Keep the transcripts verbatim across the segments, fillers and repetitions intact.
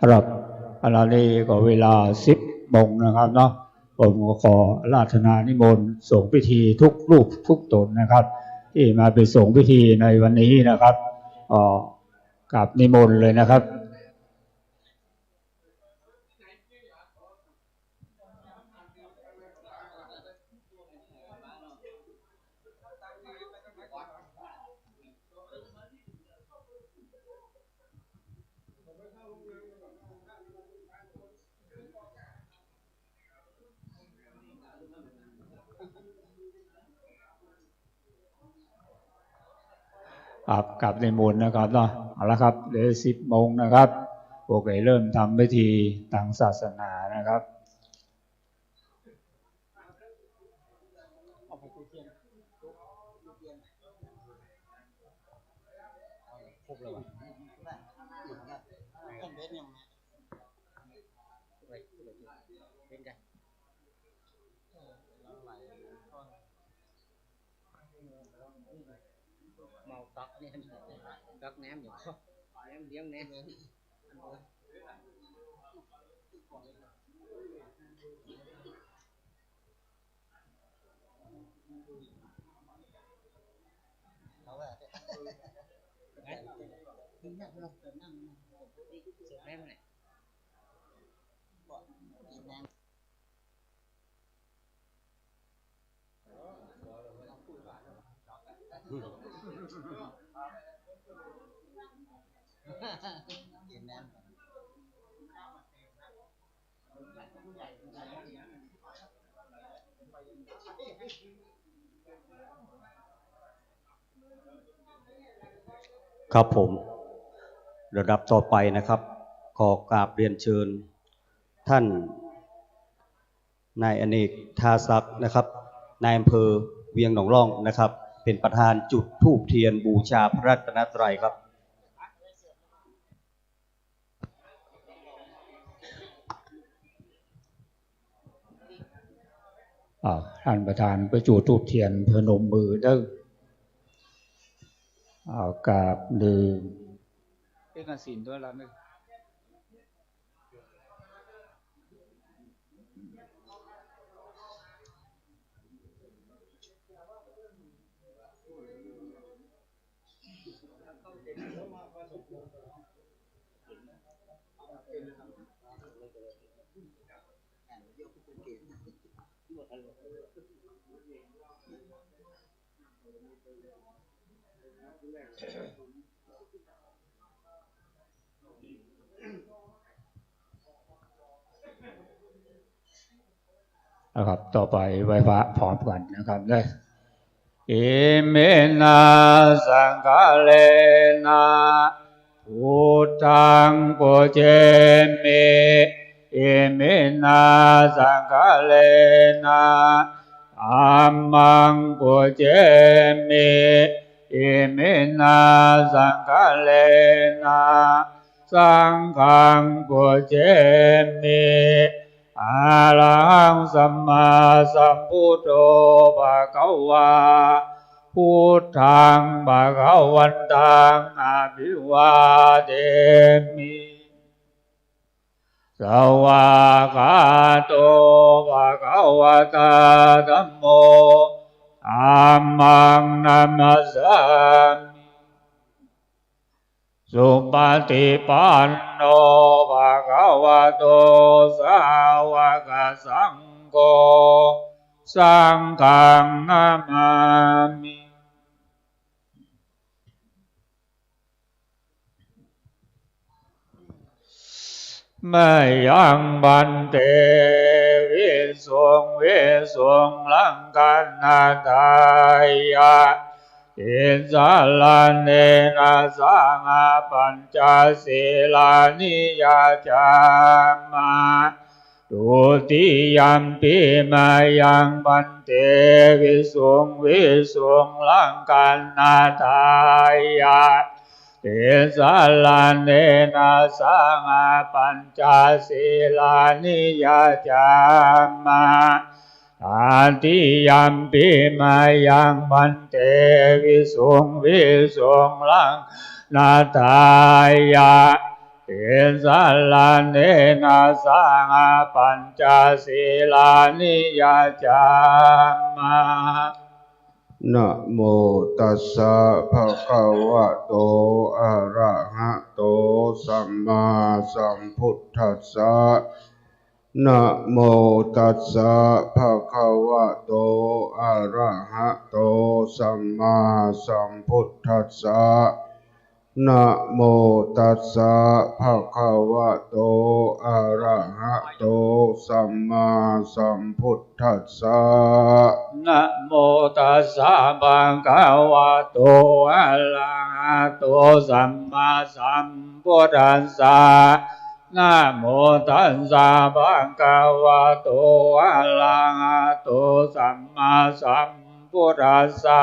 ครับ ขณะนี้ก็เวลาสิบโมงนะครับเนาะ ผมก็ขออาราธนานิมนต์สงฆ์พิธีทุกรูปทุกตนนะครับ ที่มาประสงค์พิธีในวันนี้นะครับ ก็กราบนิมนต์เลยนะครับ ครับ กราบนิมนต์นะครับเนาะ เอาละครับ เหลือสิบโมงนะครับ โอเค เริ่มทำพิธีทางศาสนานะครับ ครบแล้ววะ เป็นไง เมาตักเนี่ย ตักแหนมอยู่ แหนมเลี้ยงแหนม เอาไว้ เสร็จแล้วเนี่ย ครับผม ลำดับต่อไปนะครับ ขอกราบเรียนเชิญท่าน นายอเนก ทาศักดิ์นะครับ นายอำเภอเวียงหนองล่องนะครับ เป็นประธานจุดธูปเทียนบูชาพระรัตนตรัยครับ อ่า ท่านประธานไปจุดธูปเทียนพนมมือเด้อ เอากราบหนึ่ง เอกสินด้วยละหนึ่ง นะครับ ต่อไปไหว้พระพร้อมกันนะครับ นะ Iminā sakkārena buddhaṃ pūjemi. Iminā sakkārena dhammaṃ pūjemi. Iminā sakkārena saṅghaṃ pūjemi. Arahaṃ sammāsambuddho bhagavā. Buddhaṃ bhagavantaṃ abhivādemi. Svākkhāto bhagavatā dhammo. Dhammaṃ namassāmi. Supaṭipanno bhagavato sāvakasaṅgho. Saṅghaṃ namāmi. Mayaṃ bhante visuṃ visuṃ rakkhaṇatthāya tisaraṇena saha pañca sīlāni yācāma. Dutiyampi mayaṃ bhante visuṃ visuṃ rakkhaṇatthāya tisaraṇena saha pañca sīlāni yācāma. Tatiyampi mayaṃ bhante visuṃ visuṃ rakkhaṇatthāya tisaraṇena saha pañca sīlāni yācāma. Namo tassa bhagavato arahato sammāsambuddhassa. Namo tassa bhagavato arahato sammāsambuddhassa. Namo tassa bhagavato arahato sammāsambuddhassa. Namo tassa bhagavato arahato sammāsambuddhassa. Namo tassa bhagavato arahato sammāsambuddhassa.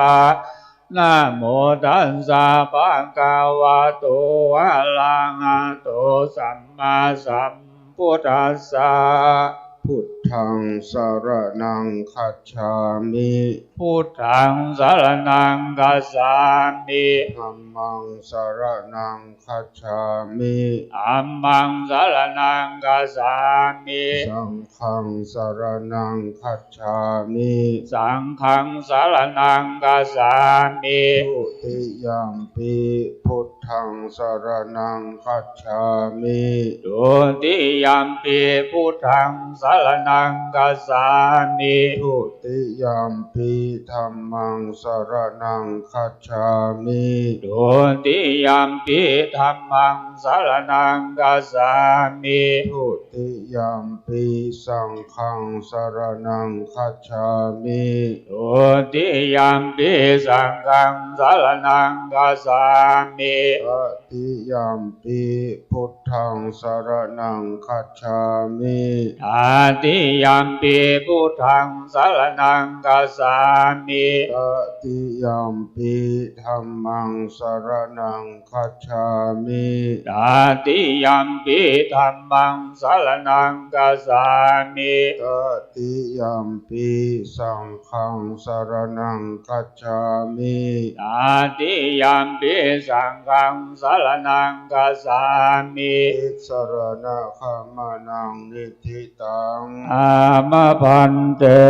Namo tassa bhagavato arahato sammāsambuddhassa. Buddhaṃ saraṇaṃ gacchāmi. Buddhaṃ saraṇaṃ gacchāmi. Dhammaṃ saraṇaṃ gacchāmi. Dhammaṃ saraṇaṃ gacchāmi. Saṅghaṃ saraṇaṃ gacchāmi. Saṅghaṃ saraṇaṃ gacchāmi. Dutiyampi buddhaṃ saraṇaṃ gacchāmi. Dutiyampi buddhaṃ saraṇaṃ gacchāmi. Dutiyampi dhammaṃ saraṇaṃ gacchāmi. Dutiyampi dhammaṃ saraṇaṃ gacchāmi. Dutiyampi saṅghaṃ saraṇaṃ gacchāmi. Dutiyampi saṅghaṃ saraṇaṃ gacchāmi. Tatiyampi buddhaṃ saraṇaṃ gacchāmi. Tatiyampi buddhaṃ saraṇaṃ gacchāmi. Tatiyampi dhammaṃ saraṇaṃ gacchāmi. Tatiyampi dhammaṃ saraṇaṃ gacchāmi. Tatiyampi saṅghaṃ saraṇaṃ gacchāmi. Tatiyampi saṅghaṃ saraṇaṃ gacchāmi. Tisaraṇagamanaṃ niṭṭhitaṃ. Āma bhante.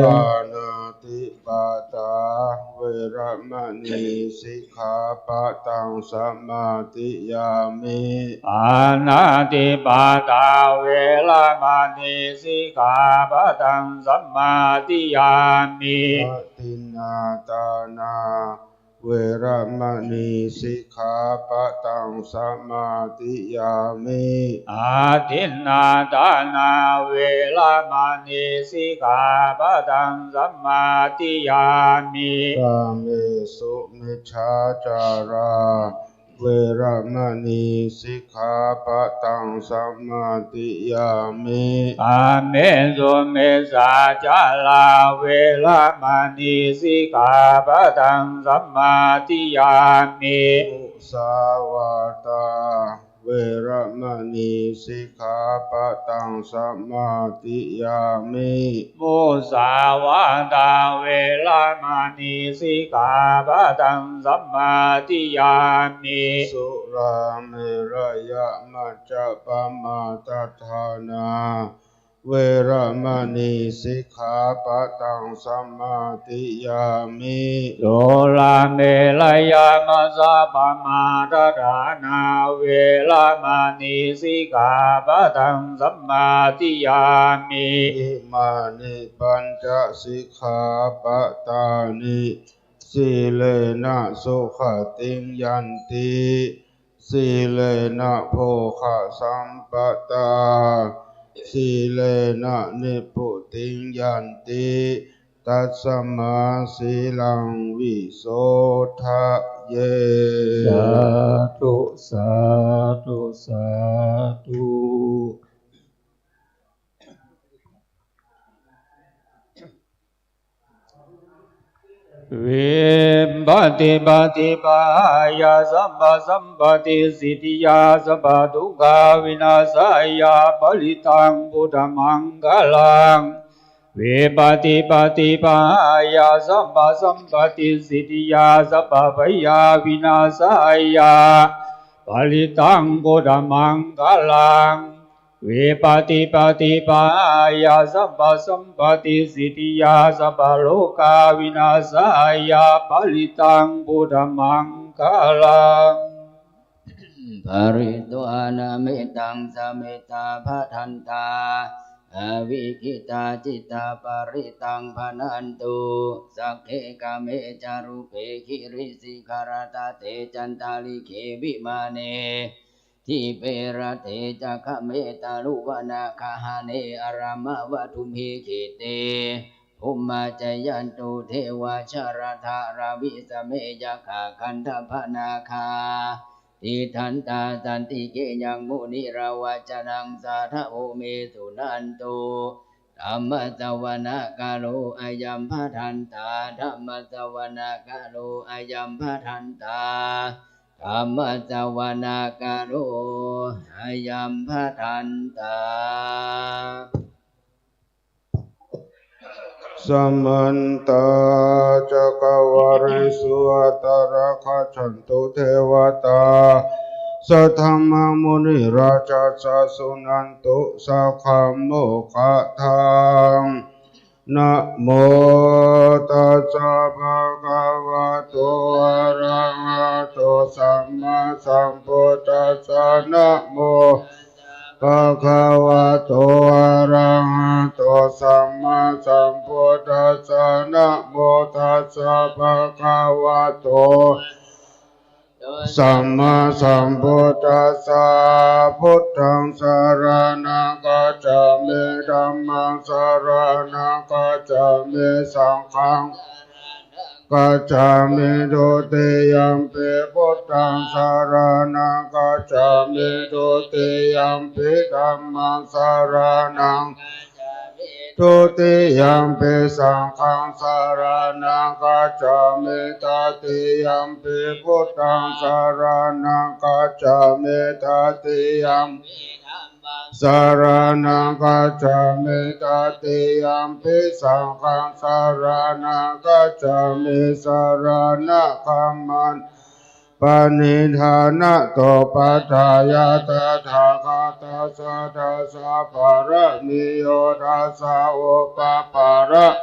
Pāṇātipātā veramaṇī sikkhāpadaṃ samādiyāmi. Pāṇātipātā veramaṇī sikkhāpadaṃ samādiyāmi. Adinnādānā veramaṇī sikkhāpadaṃ samādiyāmi. Adinnādānā veramaṇī sikkhāpadaṃ samādiyāmi. Kāmesu micchācārā veramaṇī sikkhāpadaṃ samādiyāmi. Kāmesu micchācārā veramaṇī sikkhāpadaṃ samādiyāmi. Musāvādā veramaṇī sikkhāpadaṃ samādiyāmi. Musāvādā veramaṇī sikkhāpadaṃ samādiyāmi. Surāmerayamajjapamādaṭṭhānā veramaṇī sikkhāpadaṃ samādiyāmi. Surāmerayamajjapamādaṭṭhānā veramaṇī sikkhāpadaṃ samādiyāmi. Imāni pañca sikkhāpadāni. Sīlena sugatiṃ yanti, sīlena bhogasampadā, sīlena nibbutiṃ yanti, tasmā sīlaṃ visodhaye. Sādhu, sādhu, sādhu. Vipattipaṭibāhāya sabbasampattisiddhiyā sabbadukkhavināsāya parittaṃ buddhamaṅgalaṃ. Vipattipaṭibāhāya sabbasampattisiddhiyā sabbabhayavināsāya parittaṃ brūtha maṅgalaṃ. Vipattipaṭibāhāya sabbasampattisiddhiyā sabbarogavināsāya parittaṃ brūtha maṅgalaṃ. Pharitvāna mettaṃ samettā bhadantā avikkhittacittā parittaṃ bhaṇantu. Sagge kāme ca rūpe girisikharataṭe cantalikkhe vimāne dīpe raṭṭhe ca gāme taruvanagahane arāmavatthumhi khette bhummā cāyantu devā jalathalavisame yakkhagandhabbanāgā tiṭṭhantā santike yaṃ munivaravacanaṃ sādhavo me suṇantu. Dhammassavanakālo ayam bhadantā. Dhammassavanakālo ayam bhadantā. Dhammassavanakālo ayam bhadantā. Samantā cakkavāḷesu atrāgacchantu devatā, saddhammaṃ munirājassa suṇantu saggamokkhadaṃ. Namo tassa bhagavato arahato sammāsambuddhassa. Namo bhagavato arahato sammāsambuddhassa. Namo tassa bhagavato sammāsambuddhassa. Buddhaṃ saraṇaṃ gacchāmi. Dhammaṃ saraṇaṃ gacchāmi. Saṅghaṃ gacchāmi. Dutiyampi buddhaṃ saraṇaṃ gacchāmi. Dutiyampi dhammaṃ saraṇaṃ. Dutiyampi saṅghaṃ saraṇaṃ gacchāmi. Tatiyampi buddhaṃ saraṇaṃ gacchāmi. Tatiyampi saraṇaṃ gacchāmi. Tatiyampi saṅghaṃ saraṇaṃ gacchāmi. Saraṇagamanaṃ paṇidhānato paṭṭhāya tathāgatassa dasa pāramiyo dasa upapāramiyo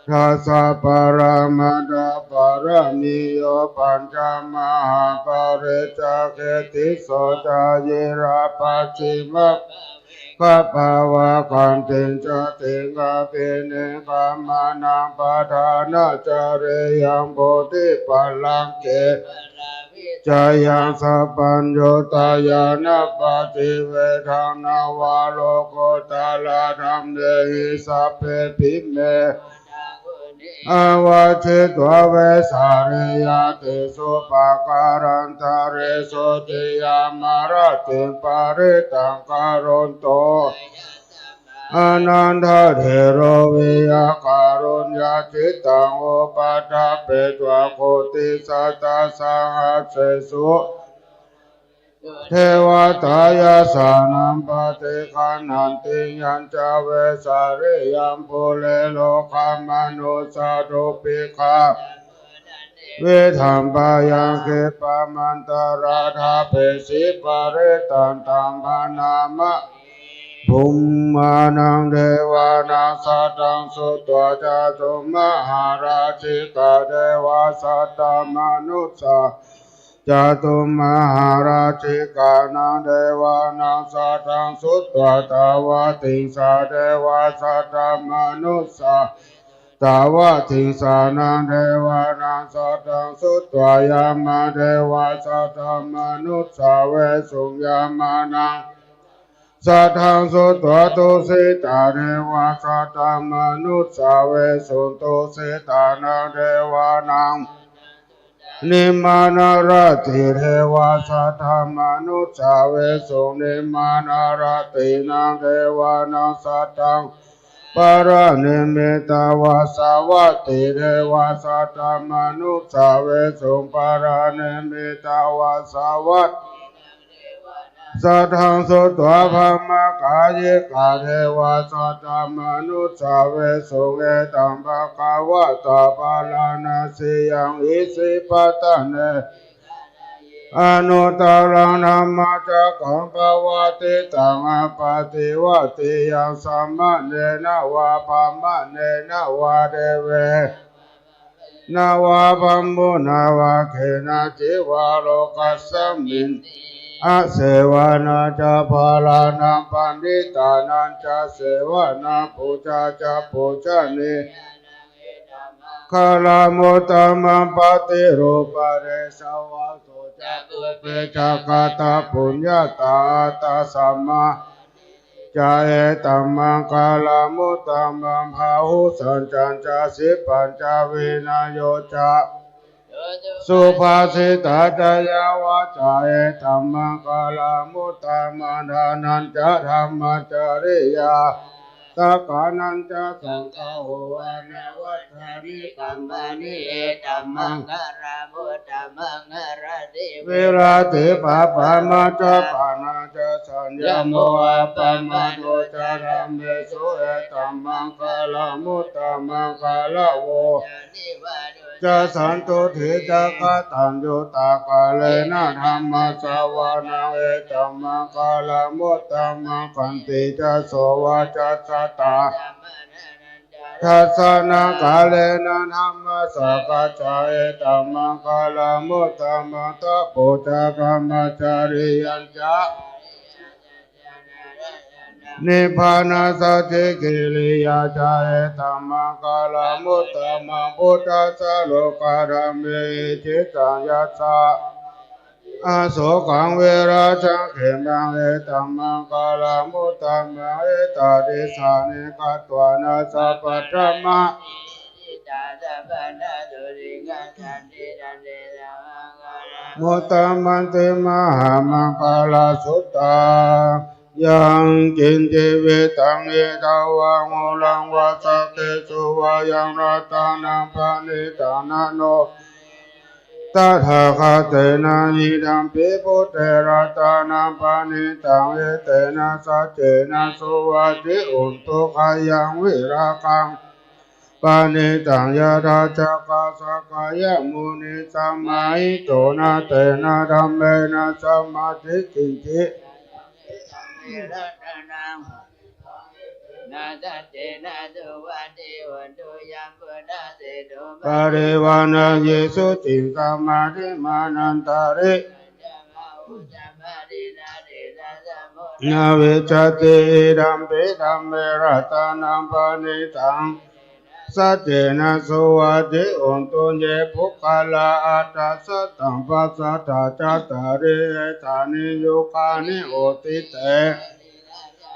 dasa paramatthapāramiyo pañca mahāpariccāge tisso ca sīlabbataṃ gābhavakkantiṃ jātiṃ abhinikkhamanaṃ padhānacariyaṃ bodhipallaṅke jayaṃ sabbaññutañāṇappaṭivedhaṃ navalokuttaradhammehi sabbepime avajjitvā vesāliyā tīsu pākārantaresu tiyāmarattiṃ parittaṃ karonto ānandatthero viya kāruññacittaṃ upaṭṭhapetvā koṭisatasahassesu devatā yassāṇaṃ paṭiggaṇhanti yañca vesāliyaṃ pure rogāmanussadubbhikkhasambhūtantividhaṃ bhayaṃ khippamantaradhāpesi parittaṃ taṃ bhaṇāma bhummānaṃ devānaṃ saddaṃ sutvā cātummahārājikā devā saddamanussā cātummahārājikānaṃ devānaṃ saddaṃ sutvā tāvatiṃsā devā saddamanussā tāvatiṃsānaṃ devānaṃ saddaṃ sutvā yāmā devā saddamanussāvesuṃ yāmānaṃ saddaṃ sutvā tusitā devā saddamanussāvesuṃ tusitānaṃ devānaṃ nimmānaratī devā saddamanussāvesuṃ nimmānaratīnaṃ devānaṃ saddaṃ paranimmitavasavattī devā saddamanussāvesuṃ paranimmitavasavat saddaṃ sutvā brahmakāyikā devā saddamanussāvesuṃ etaṃ bhagavatā bārāṇasiyaṃ isipatane Anuttaraṃ dhammacakkaṃ pavattitaṃ appaṭivattiyaṃ samaṇena vā brāhmaṇena vā devena vā brahmunā vā kenaci vā lokasminti. Asevanā ca bālānaṃ paṇḍitānañca sevanā pūjā ca pūjanī galam uttamaṃ paṭirūpadesavāso ca pubbe ca katapuññatā attasammā ca etam maṅgalam uttamaṃ. Bāhusaccañca sippañca vinayo ca subhāsitā ca yā vācā etam maṅgalam uttamaṃ. Dānañca dhammacariyā dakkhiṇañca saṅgaho anavajjāni kammāni etam maṅgalam uttamaṃ. Āratī viratī pāpā majjapānā ca saññamo appamādo ca dhammesu etam maṅgalam uttamaṃ. Gāravo ca santuṭṭhī ca kataññutā kālena dhammassavanaṃ etam maṅgalam uttamaṃ. Khantī ca sovacassatā dassanaṃ kālena dhammasākacchā etam maṅgalam uttamaṃ. Tapo ca brahmacariyañca nibbānasacchikiriyā ca etam maṅgalam uttamaṃ. Phuṭṭhassa lokadhammehi cittaṃ yassa asokaṃ virajaṃ khemaṃ etam maṅgalam uttamaṃ. Etādisāni katvāna sabbatthamaṃ uttamanti mahāmaṅgalasuttaṃ. Yaṅkiñci vittaṃ idha vā huraṃ vā saggesu vā yaṃ ratanaṃ paṇītaṃ na no tathāgatena idampi buddhe ratanaṃ paṇītaṃ etena saccena suvatthi hotu. Khayaṃ virāgaṃ paṇītaṃ yadajjhagā sakyamunī samāhito na tena dhammena samatthi kiñci parivaṇṇayī suciṃ samādhimānantarikañca na vijjati idampi dhamme ratanaṃ paṇītaṃ saccena suvatthi hotu. Ye puggalā aṭṭha sataṃ pasatthā cattāri etāni yugāni hoti te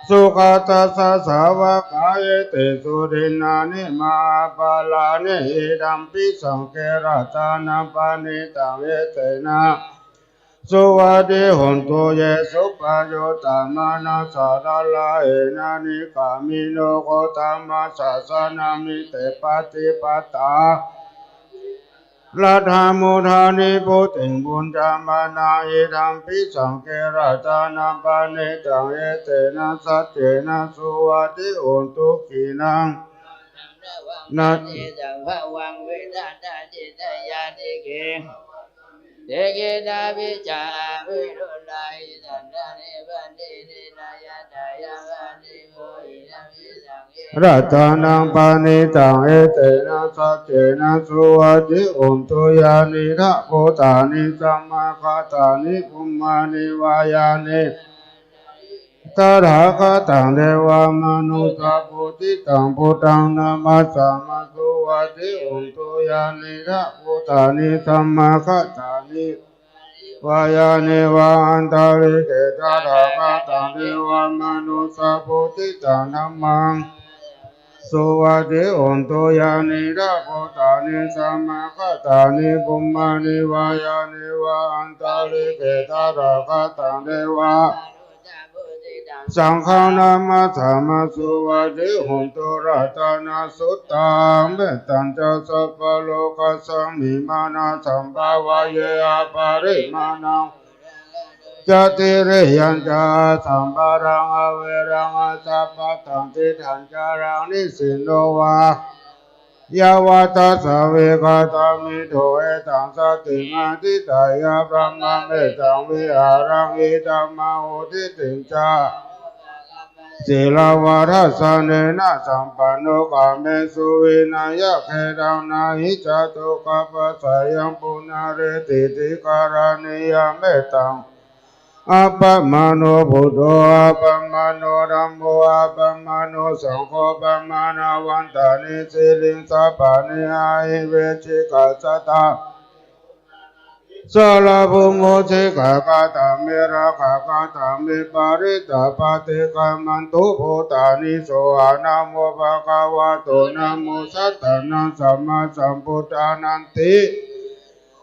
sugatassa sāvakā etesu dinnāni mahapphalāni idampi saṅghe ratanaṃ paṇītaṃ etena suvatthi hotu. Ye suppayuttā manasā daḷhena nikkāmino gotamasāsanamhi te pattipattā laddhā mudhā nibbutiṃ bhuñjamānā idampi saṅghe ratanaṃ paṇītaṃ etena saccena suvatthi hotu. Khīṇaṃ natthi sambhavaṃ virajaṃ ca yathīhi te khīṇabījā aviruḷhā iti sandhāne paṭiṭṭhāsi yathāyampadīpo idampi saṅghe ratanaṃ paṇītaṃ etena saccena suvatthi hotu. Yānīdha bhūtāni samāgatāni bhummāni vā yāni tathāgataṃ devamanussapūjitaṃ buddhaṃ namassāma suvatthi hotu. Yānīdha bhūtāni samāgatāni vā yāni va antalikkhe tathāgataṃ devamanussapūjitaṃ dhammaṃ suvatthi hotu. Yānīdha bhūtāni samāgatāni bhummāni vā yāni va antalikkhe tathāgataṃ deva saṅghaṃ namassāma suvatthi hotu. Ratanasuttaṃ. Mettañca sabbalokasmiṃ mānasambhāvaye aparimāṇaṃ ca tiriyañca asambādhaṃ averaṃ asapattaṃ. Tiṭṭhañcaraṃ nisinno vā yāva tassa vigatamiddho. Etaṃ satiṃ adhiṭṭheyya, brahmametaṃ vihāraṃ idhamāhu. Diṭṭhiñca sīlavā dassanena sampanno, kāmesu vineyya gedhaṃ, na hi jātu gabbhaseyyaṃ punaretīti. Karaṇīyamettaṃ. Appamāṇo buddho, appamāṇo dhammo, appamāṇo saṅgho, pamāṇavantāni siriṃsapāni, ahi vicchikā sattā sarabū mūsikā. Katā me rakkhā, katā me parittā, paṭikkamantu bhūtāni. Sohaṃ namo bhagavato, namo sattannaṃ sammāsambuddhānanti.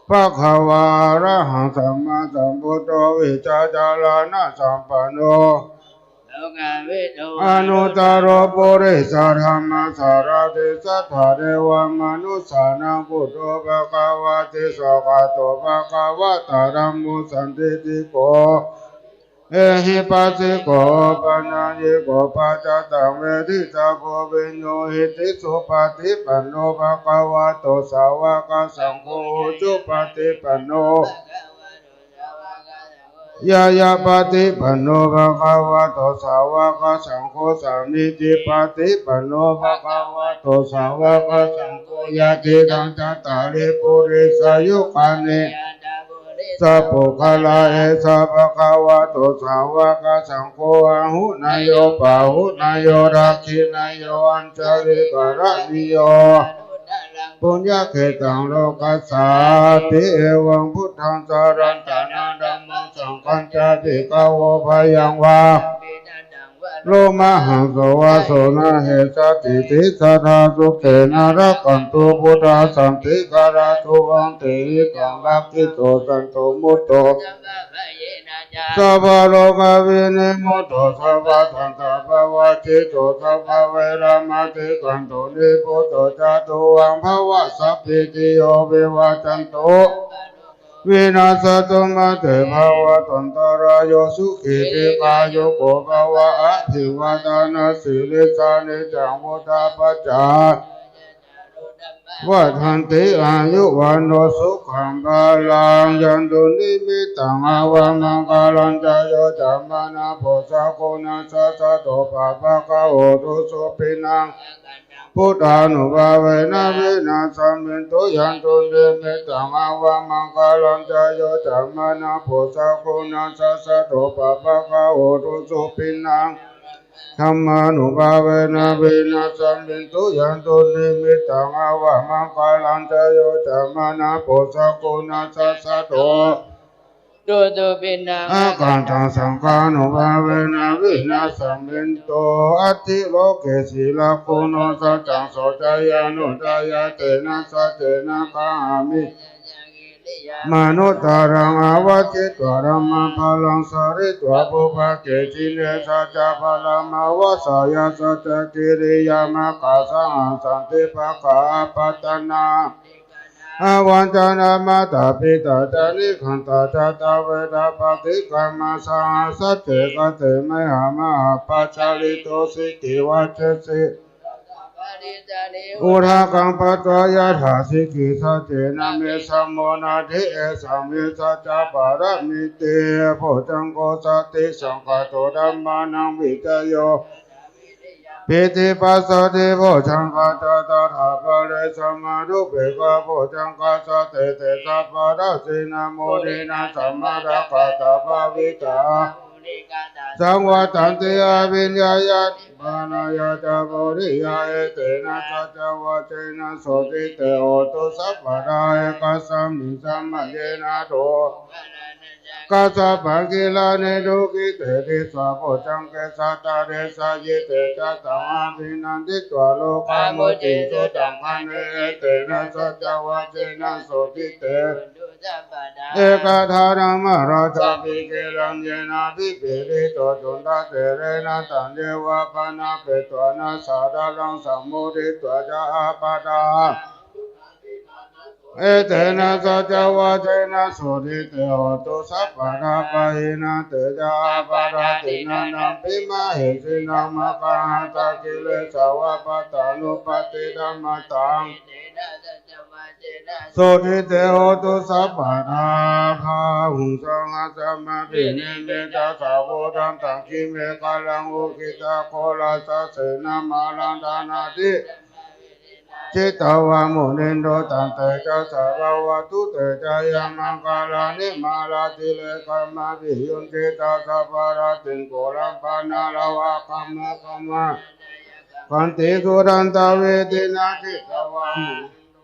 Bhagavā arahaṃ sammāsambuddho, vijjācaraṇasampanno, anuttaro purisadammasārathi satthā devamanussānaṃ buddho bhagavāti. Svākkhāto bhagavatā dhammo sandiṭṭhiko ehipassiko opanayiko paccattaṃ veditabbo viññūhīti. Supaṭipanno bhagavato sāvakasaṅgho, ujupaṭipanno ñāyapaṭipanno bhagavato sāvakasaṅgho, sāmīcipaṭipanno bhagavato sāvakasaṅgho, yadidaṃ cattāri purisayugāni aṭṭha purisapuggalā, esa bhagavato sāvakasaṅgho, āhuneyyo pāhuneyyo dakkhiṇeyyo añjalikaraṇīyo anuttaraṃ puññakkhettaṃ lokassāti. Evaṃ buddhaṃ sarantānaṃ dhammaṃ saṅghañca bhikkhavo bhayaṃ vā lomahaṃso vā sona hessatiti. Sadā sukhena rakkhantu buddhā santikarā suvatthi hitaṃ rakkhito santo mutto sabbarogā vinimutto sabbasantāpavajjito sabbaveramatikkanto nibbuto ca tuvaṃ bhava. Sabbītiyo vivajjantu vinassatu mā te bhavatvantarāyo sukhī dīghāyuko bhava. Abhivādanasīlissa niccaṃ vuḍḍhāpacāyino vaḍḍhanti āyu vaṇṇo sukhaṃ balaṃ. Yandunnimittaṃ avamaṅgalañca yo cāmanāpo sakuṇassa saddo pāpaggaho dussupinaṃ buddhānubhāvena vināsamentu. Yandunnimittaṃ avamaṅgalañca yo cāmanāpo sakuṇassa saddo pāpaggaho dussupinaṃ dhammānubhāvena vināsamentu. Yandunnimittaṃ avamaṅgalañca yo cāmanāpo sakuṇassa saddo dussupinaṃ akantaṃ saṅghānubhāvena vināsamentu. Atthi loke sīlaguṇo saccaṃ soceyyanuddayā tena saccena kāhāmi jayamanuttaraṃ. Āvajjitvā dhammabalaṃ saritvā pubbake jine saccabalaṃ āvajjeyya saccakiriyamakkhasahaṃ santi pakkhā apattanā avañcanā mātā pitā ca nikkhantā jātaveda paṭikkama saha sacce kate mayhamahā pacharito sikhī vajjesi udakaṃ patvā yathā sikhī saccena me samo natthi. Esa me saccapāramīti. Bojjhaṅgo satisaṅkhāto dhammānaṃ vicayo pīti passaddhi bojjhaṅgā ca tathāpare samādhupekkhabojjhaṅgā sattete sabbadassinā muninā sammadakkhātā bhāvitā saṃvattanti abhiññāya nibbānāya ca bodhiyā. Etena saccavajjena sotthi te hotu sabbadā. Ekasmiṃ samaye nātho kassapaṃ gilāne dukkhite disvā bojjhaṅge satta desayi. Te ca taṃ abhinanditvā rogā mucciṃsu taṅkhaṇe. Etena saccavajjena sotthi te ekadā dhammarājāpi gelaññenābhipīḷito cundattherena taññeva bhaṇāpetvāna sādaraṃ sammoditvā ca ābādhā Etena saccavajjena sotthi te hotu sabbadā. Pahīnā te ca ābādhā tiṇṇannampi mahesinaṃ maggāhatakilesāva pattānuppattidhammataṃ. Sotthi te hotu sabbadā. Bāhuṃ sahassamabhinimmitasāvudhantaṃ grīmekhalaṃ uditaghorasasenamāraṃ dānādidhammavidhinā jitavā munindo tantejasā bhavatu te jayamaṅgalāni. Mārātirekamabhiyujjhitasabbarattiṃ ghorampanāḷavakamakkhamathaddhayakkhaṃ khantīsudantavidhinā jitavā munindo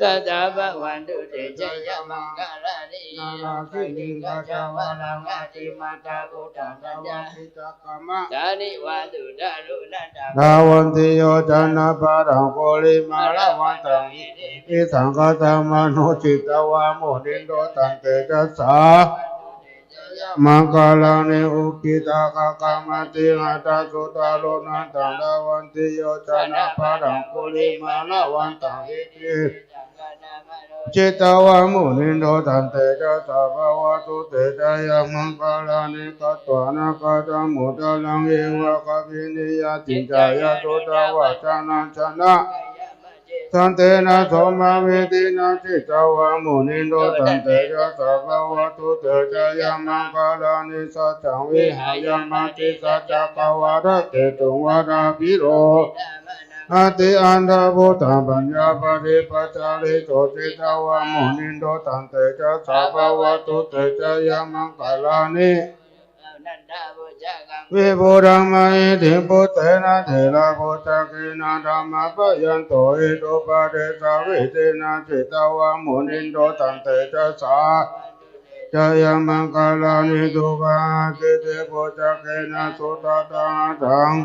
tantejasā bhavatu te jayamaṅgalāni. Nāḷāgiriṃ gajavaraṃ atimattabhūtaṃ dāvaggicakkamasanīva sudāruṇantaṃ dhāvantiyojanapathaṅgulimālavantaṃ iddhībhisaṅkhatamano jitavā munindo tantejasā bhavatu te jayamaṅgalāni. Ukkhittakhaggamatihatthasudāruṇantaṃ dhāvantiyojanapathaṅgulimālavantaṃ iddhībhisaṅkhatamano jitavā munindo tantejasā bhavatu te jayamaṅgalāni. Katvāna kaṭṭhamudaraṃ iva gabbhinīyā ciñcāya duṭṭhavacanaṃ janakāyamajjhe santena somavidhinā jitavā munindo tantejasā bhavatu te jayamaṅgalāni. Saccaṃ vihāya matisaccakavādaketuṃ vādābhiropitamanaṃ atiandhabhūtaṃ paññāpadīpajalito jitavā munindo tantejasā bhavatu te jayamaṅgalāni. Vibudhaṃ mahiddhiṃ puttena therabhujagena damāpayanto iddhūpadesavidhinā jitavā munindo tantejasā jayamaṅgalāni. Duggāhadiṭṭhibhujagena sudaṭṭhahatthaṃ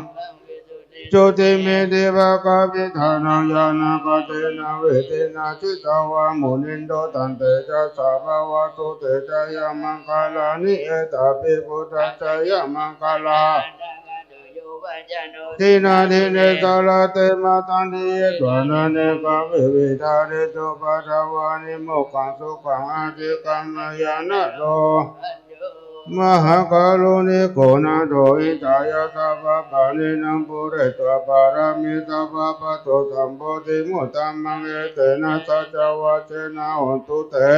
visuddhijutimiddhibakābhidhānaṃ ñāṇāgadena vidhinā jitavā munindo tantejasā bhavatu te jayamaṅgalāni. Etāpi buddhajayamaṅgalaaṭṭhagāthā yo vācano dinadine sarate matandī hitvānanekavividhāni cupaddavāni mokkhaṃ sukhaṃ adhigameyya naro sapañño. Mahākāruṇiko nātho hitāya sabbapāṇinaṃ pūretvā pāramī sabbā patto sambodhimuttamaṃ. Etena saccavajjena hotu te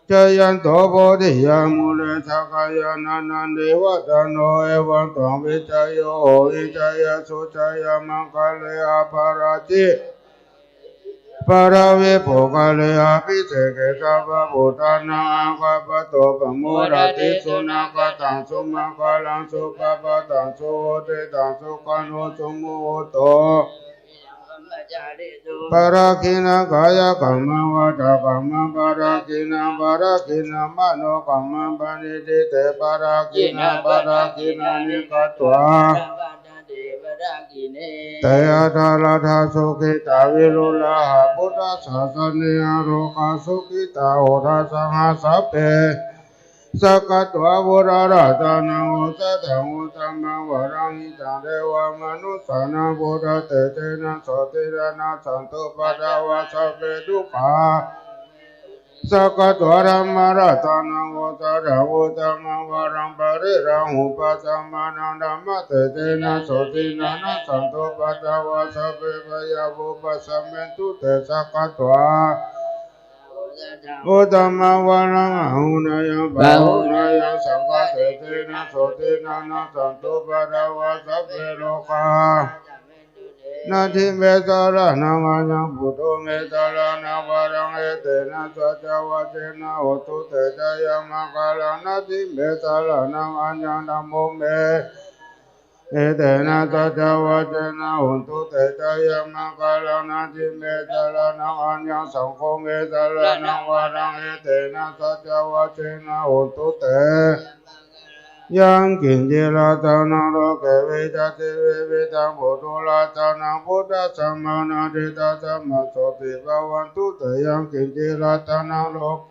jayanto bodhiyā mūle sakyānaṃ nandivaḍḍhano. Evaṃ tvaṃ vijayo hohi jayassu jayamaṅgale aparājitapallaṅke sīse paṭhavipokkhare abhiseke sabbabuddhānaṃ aggappatto pamodati. Sunakkhattaṃ sumaṅgalaṃ supabhātaṃ suhuṭṭhitaṃ sukhaṇo sumuhutto padakkhiṇaṃ kāyakammaṃ vācākammaṃ padakkhiṇaṃ padakkhiṇaṃ manokammaṃ paṇidhī te padakkhiṇā padakkhiṇāni katvā te atthaladdhā sukhitā viruḷhā buddhasāsane arogā sukhitā hotha saha sabbe. Sakkatvā buddharatanaṃ osathaṃ uttamaṃ varaṃ hitaṃ devamanussānaṃ buddhatejena sotthinā nassantupaddavā sabbe dukkhā. Sakkatvā dhammaratanaṃ osathaṃ uttamaṃ varaṃ pariḷāhūpasamanaṃ dhammatejena sotthinā nassantupaddavā sabbe bhayā vūpasamentu te. Sakkatvā uttamaṃ varaṃ āhuneyyaṃ pāhuneyyaṃ saṅghatejena sotthinā nassantupaddavā sabbe rogā. Natthi me saraṇaṃ aññaṃ buddho me saraṇaṃ varaṃ etena saccavajjena hotu te jayamaṅgalaṃ. Natthi me saraṇaṃ aññaṃ dhammo me etena saccavajjena hotu te jayamaṅgalaṃ. Natthi me saraṇaṃ aññaṃ saṅgho me saraṇaṃ varaṃ etena saccavajjena hotu te. Yaṅkiñci ratanaṃ loke vijjati vividhaṃ puthu ratanaṃ buddhasamaṃ natthi tasmā sotthī bhavantu te. Yaṅkiñci ratanaṃ loke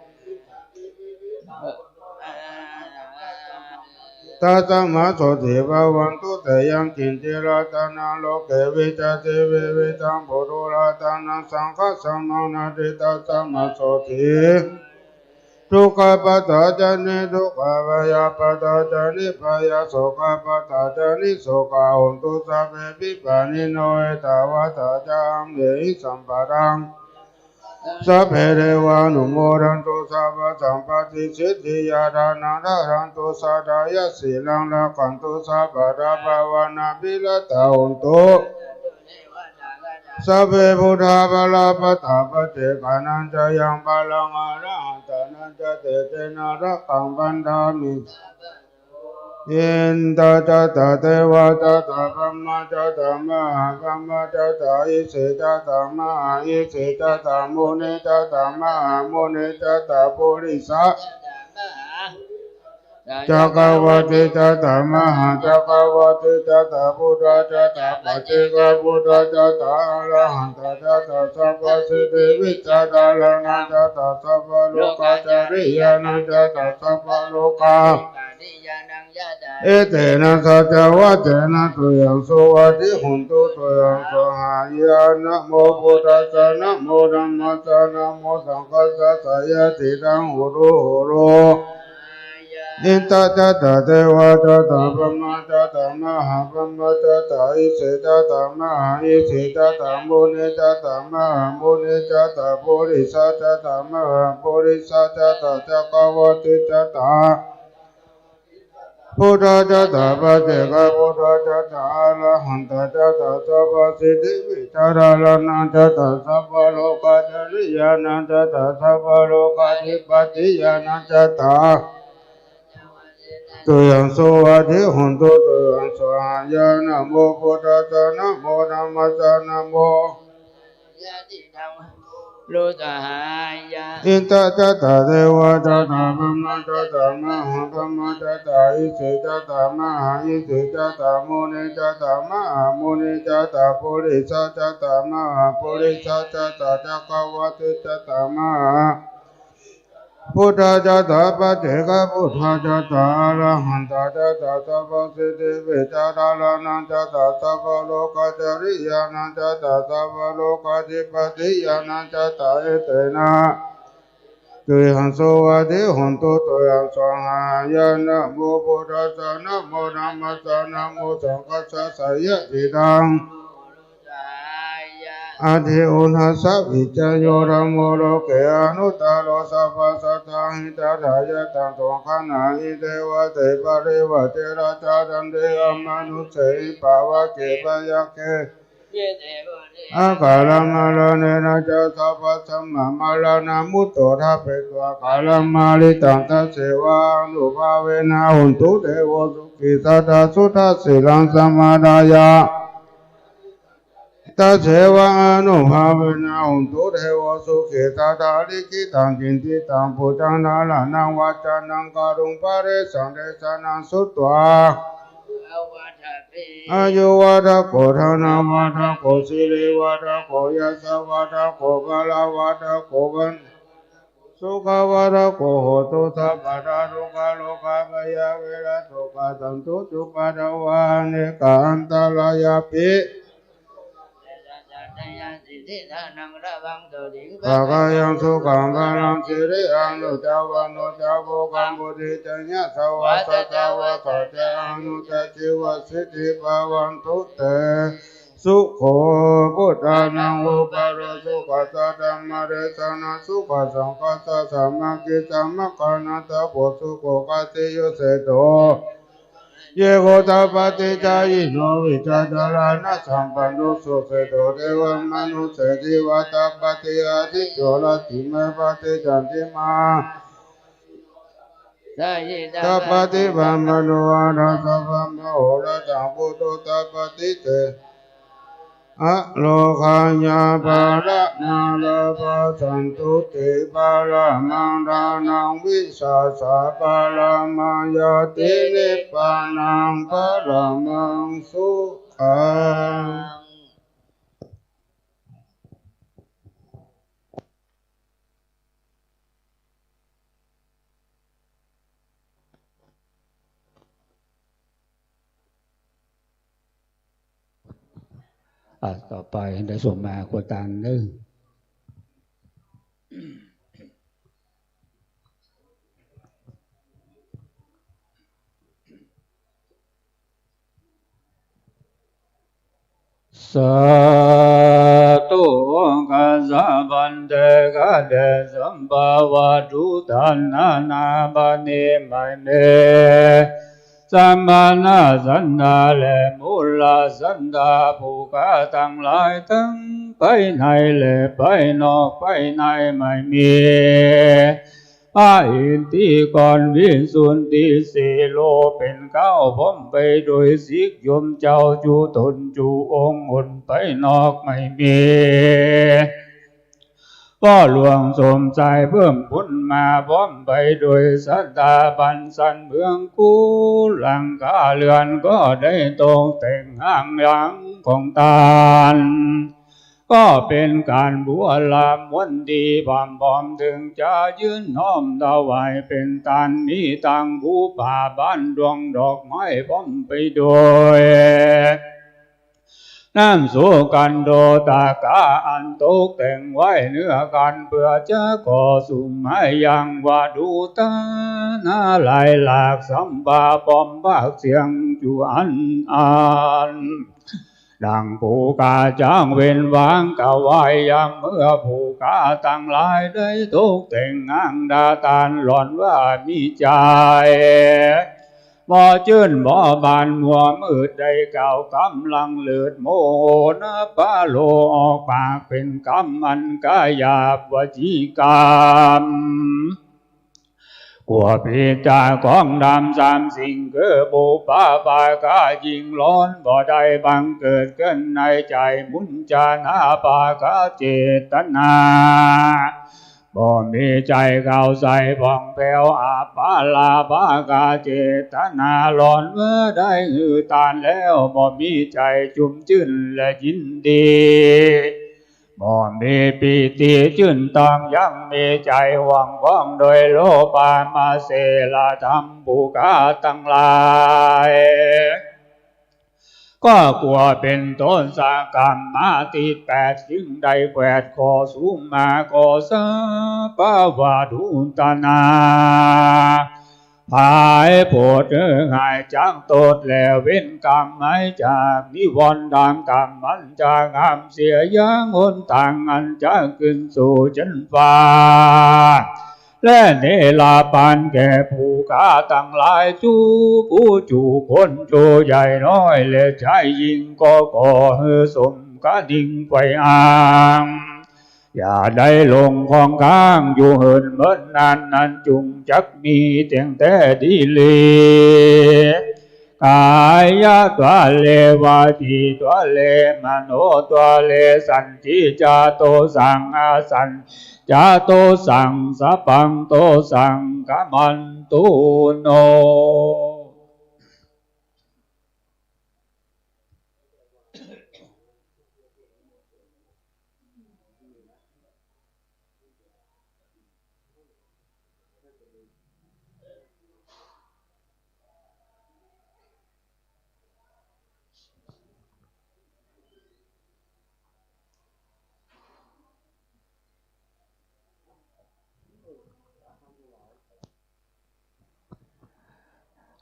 Tasmā sotthī bhavantu te. Yaṅkiñci ratanaṃ loke vijjati vividhaṃ puthu, ratanaṃ saṅghaṃ samaṃ natthi, tasmā sotthī. Dukkhappattā ca niddukkhā, bhayappattā ca nibbhayā, sokappattā ca nissokā, hontu sabbepi pāṇino. Ettāvatā ca amhehi sambhataṃ sabbe devānumodantu, sabbasampattisiddhiyā. Dānaṃ dadantu saddhāya, sīlaṃ rakkhantu sabbadā, bhāvanābhiratā hontu sabbe buddhā balappattā. Paccekānañca yaṃ balaṃ, arahantānañca tejena, rakkhaṃ bandhāmi sabbaso. Indā ca tā devā ca tā brahmā ca tā mahābrahmā ca tā isi ca tā mahāisi ca tā muni ca tā mahāmuni ca tā purisā ca tā mahā cakkavāṭī ca tā mahācakkavāṭī ca tā buddhā ca tā paccekabuddhā ca tā arahantā ca tā sabbasiddhivijjādharaṇā ca tā sabbalokācariyānañca tā sabbalokā. Etena saccavajjena tuyhaṃ suvatthi hotu, tuyhaṃ svāhāya. Namo buddhassa, namo dhammassa, namo saṅghassa, jayasiddhaṃ hotu, hotu. Indā ca tā devā ca tā brahmā ca tā mahābrahmā ca tā isi ca tā mahāisi ca tā muni ca tā mahāmuni ca tā purisā ca tā mahāpurisā ca tā cakkavāṭī ca tā buddhā ca tā paccekabuddhā ca tā arahantā ca tā sabbasiddhivijjādharaṇā ca tā sabbalokācariyānañca tā sabbalokādhipatiyānañca tā tuyhaṃ suvatthi hotu, tuyhaṃ svāhāya. Namo buddhassa, namo dhammassa, namo Indā ca tā devā ca tā brahmā ca tā mahābrahmā ca tā isi ca tā mahāisi ca tā muni ca tā mahāmuni ca tā purisā ca tā mahāpurisā ca tā cakkavāṭī ca tā mahā buddhā ca tā paccekabuddhā ca tā arahantā ca tā sabbasiddhivijjādharaṇā ca tā sabbalokācariyānañca tā sabbalokādhipatiyānañca tā etena tuyhaṃ suvatthi hotu, tuyhaṃ svāhāya. Namo buddhassa, namo dhammassa, namo saṅghassa, jayasiddhaṃ Atthi uṇhissa vijayo dhammo loke anuttaro sabbasattahitatthāya taṃ songhaṇhāhi devate parivaṭṭena ca dante amanussehi pāvake byagghe akālamaraṇena ca sabbasmāmaraṇamutto ṭhapetvā kālamāritaṃ tasseva ānubhāvena hotu devo sukhī sadā suddhasīlaṃ samādāya tasseva ānubhāvena hotu devo sukhī sadā likkhitaṃ cintitaṃ pūjaṃ dhāraṇaṃ vācanaṃ kātuṃ paresaṃ desanaṃ sutvā āyuvaḍḍhako dhanavaḍḍhako sirivaḍḍhako yasavaḍḍhako balavaḍḍhako sukhavaḍḍhako hotu sabbadā. Dukkharogabhayā verā sokā sattu cupaddavā anekā antarāyāpi bhāgyaṃ sukhaṃ balaṃ siri āyu ca vaṇṇo ca bhogaṃ vuḍḍhī ca yasavā satavassā ca āyu ca jīvasiddhī bhavantu te. Sukho buddhānaṃ upadeso sukhā saddhammadesanā sukhā saṅghassa sāmaggī samaggānaṃ tapo sukho. Kāsiyo seṭṭho ye gotapaṭicāyino vijjācaraṇasampanno so seṭṭho devamanusseshivattapāti ādicco rattimābhāti candimā tappātimaṃ mano aṭṭhāsabrahmmamahorāsaṃ puttadāpati te arogāya paranā lābhā santuṭṭhī paramaṃ dhanaṃ vissāsaparamā ñātī nibbānaṃ paramaṃ sukhaṃ. ต่อไปได้ส่งมา คุณตันเด้อ Sādhu okāsa bhante, kādesam bhavatu. Taṇhaṇāmani mayme, samānā santhā ແລະ ມູລະສັນທາ ຜູ້ຂ້າທັງຫຼາຍ ທັງພາຍໃນ ແລະ ພາຍນອກ ພາຍໃນໄມ່ມີ ພະອິດທິກອນ ວິສຸດທິສີໂລ ເປັນເກົ້າ ພ້ອມໄປໂດຍສິກ ໂຍມເຈົ້າຈຸຕົນຈຸອົງ ຫົນພາຍນອກໄມ່ມີ ບໍ່ຫຼວງສົມໃຈ ເພີ່ມບຸນມາ ພ້ອມໄປໂດຍສັດທາ ບ້ານສັນເມືອງ ກຸລັງຄາເຮືອນ ກໍໄດ້ຕົກແຕ່ງຫ້າງຫຼັງຂອງທ່ານ ກໍເປັນການບົວລະມົນທີ່ພ້ອມໆ ເຖິງຈະຍື່ນນ້ອມຖວາຍເປັນທານ ມີທັງພູຜາບ້ານດວງດອກໄມ້ ພ້ອມໄປໂດຍ ນ້ຳສຸກັນໂທຕະກະ ອັນຕົກແຕ່ງໄວ້ເໜືອກັນ ເພື່ອຈະຂໍສຸມມາຍັງ ວະດູຕານາຫຼາຍຫຼາກ ສຳພາພ້ອມພາກສຽງຈຸອັນອັນ ດັ່ງຜູ້ຂ້າຈ້າງເວັ້ນວາງຖວາຍ ຍາມເມື່ອຜູ້ຂ້າທັງຫຼາຍ ໄດ້ຕົກແຕ່ງງານດາຕານ ຫຼອນວ່າມີໃຈ ບໍ່ຈື່ນບໍ່ບານ ມົວມືດໄດ້ກ່າວຄຳລັງເລີດ ໂມໂຫນະປະໂລ ອອກປາກເປັນຄຳອັນກະຫຍາບ ວະຈີກຳ ກົວຜິດຈາກຂອງທຳສາມສິ່ງ ຄືບຸບປະພາຄາ ຍິ່ງຫຼອນບໍ່ໄດ້ ບັງເກີດຂຶ້ນໃນໃຈ ມຸນຈານາພາຄາເຈດຕະນາ ບໍ່ມີໃຈເຂົ້າໃສ່ຜ່ອງແຜ້ວ ອາປາລາພາຄາເຈດຕະນາ ຫຼອນເມື່ອໄດ້ໃຫ້ທານແລ້ວ ບໍ່ມີໃຈຊຸ່ມຊື່ນ ແລະ ຍິນດີ ບໍ່ມີປີຕິຊື່ນຕອງ ຍັງມີໃຈຫ່ວງຂອງໂດຍໂລພາມະເສລະທຳ ຜູ້ຂ້າທັງຫຼາຍ ກໍກົວເປັນໂທສະກຳມາທິດແປດ ຈຶ່ງໄດ້ແຂວດຂໍສຸມມາ ຂໍສາພາວະດູຕະນາ ພາຍໂພດເອີ ຫາຍຈາກໂທດແລະເວນກຳ ຫາຍຈາກນິວອນທາງກຳ ອັນຈະງາມເສຍຢ່າງຫົນທາງ ອັນຈະຂຶ້ນສູ່ຊັ້ນຟ້າ ແລະ ນິລະພານແກ່ຜູ້ຂ້າທັງຫຼາຍ ທຸກຜູ້ທຸກຄົນ ໂຕໃຫຍ່ນ້ອຍ ແລະ ຊາຍຍິງ ກໍຂໍໃຫ້ສົມຄະນິງໄຂວ້ອ້າງ ຢ່າໄດ້ຫຼົງຄ້ອງຄ້າງຢູ່ເຫີນເມີນນານ ນັ້ນຈົ່ງຈັກມີແຕ່ງແຕ່ດີຫຼີ ກາຍະທວາເລ ວະຈີທວາເລ ມະໂນທວາເລ ສັນທິຈາໂຕສັງ ອະສັນ ຈາໂຕສັງ ສະພັງໂຕສັງຄະມັນຕຸໂນ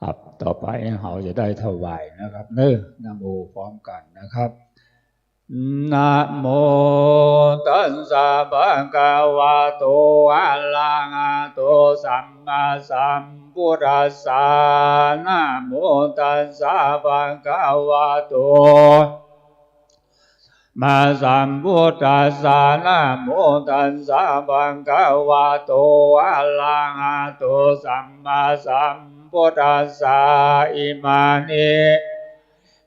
ครับ ต่อไปเราจะได้ถวายนะครับเนอะ นะโมพร้อมกันนะครับ Namo tassa bhagavato arahato sammāsambuddhassa. Namo tassa bhagavato sammāsambuddhassa. Namo tassa bhagavato arahato sammāsambuddhassa. Imāni